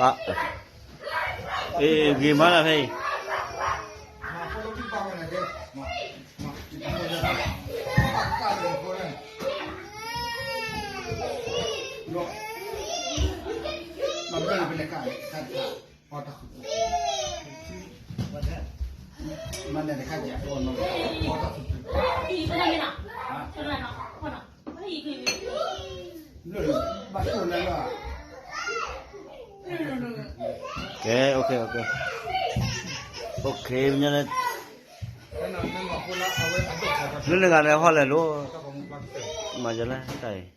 ပ အ့ ဂ့ၤမးလၢဖဲအံၤ ကဲ okay okay okay မ့ၢ် လၢနဂၤန့ၣ်ဟီလဲၤလိၤ မၤယလဲၣ်တၢ်အံၤ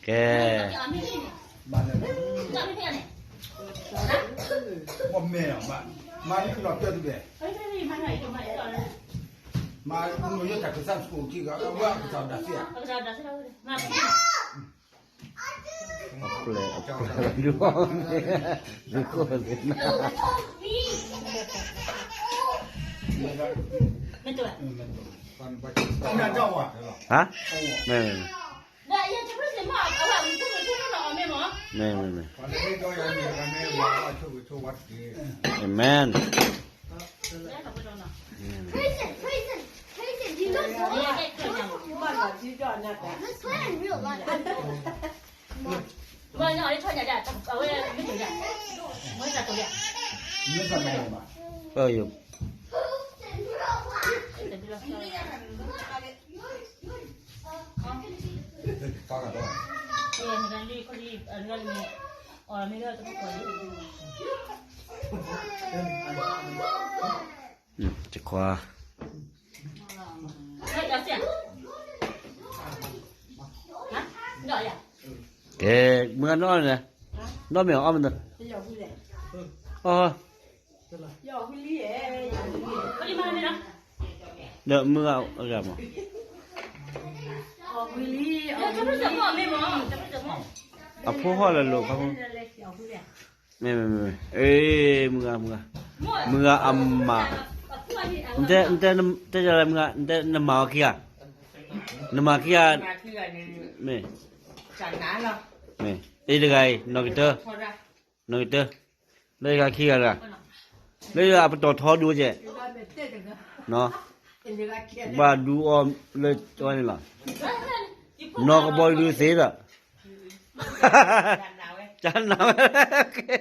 ကဲ မၤ အပျဲၢ် အပျဲၢ် ဒုး ဒုးခိၣ်သ့ၣ်နၤ ဟါ မ့ၢ် မ့ၢ် မ့ၢ် မ့ၢ် မ့ၢ် Amen. Amen. Let's play in real life. အၢ ယ တခွါ ကဲ မုၢ်ဂၤနီၢ်န့ၣ် နီၢ်မ့ၢ်အီၣ်မနုၤ အီၣ် ဒီးမုၢ်ဂၤအဂၤမး အဖိဟီၣ်လၢလိၤခီ မ့ၢ်မ့ၢ်မ့ၢ် အ့ မုၢ်ဂၤ မုၢ်ဂၤ မုၢ်ဂၤအမၤ နတဲ နတဲ တဲယၤလၢမုၢ်ဂၤ နတဲနမၤအီၤခံဂၤ နမၤခံဂၤ မ့ၢ် မ့ၢ် အ့တဂၤအံၤ နီၢ်ကတၢၢ် နီၢ်ကတၢၢ် လၢယဂၤခံဂၤတဂၤ လၢယဂၤအပတီၢ်ထီဒိကဲး ဘၣ်ဒူအီၤလၢအီၤန့ၣ်လီၤ နီၢ်ကဘီဒုးသ့ဒီး ကနၤဝဲ ကဲ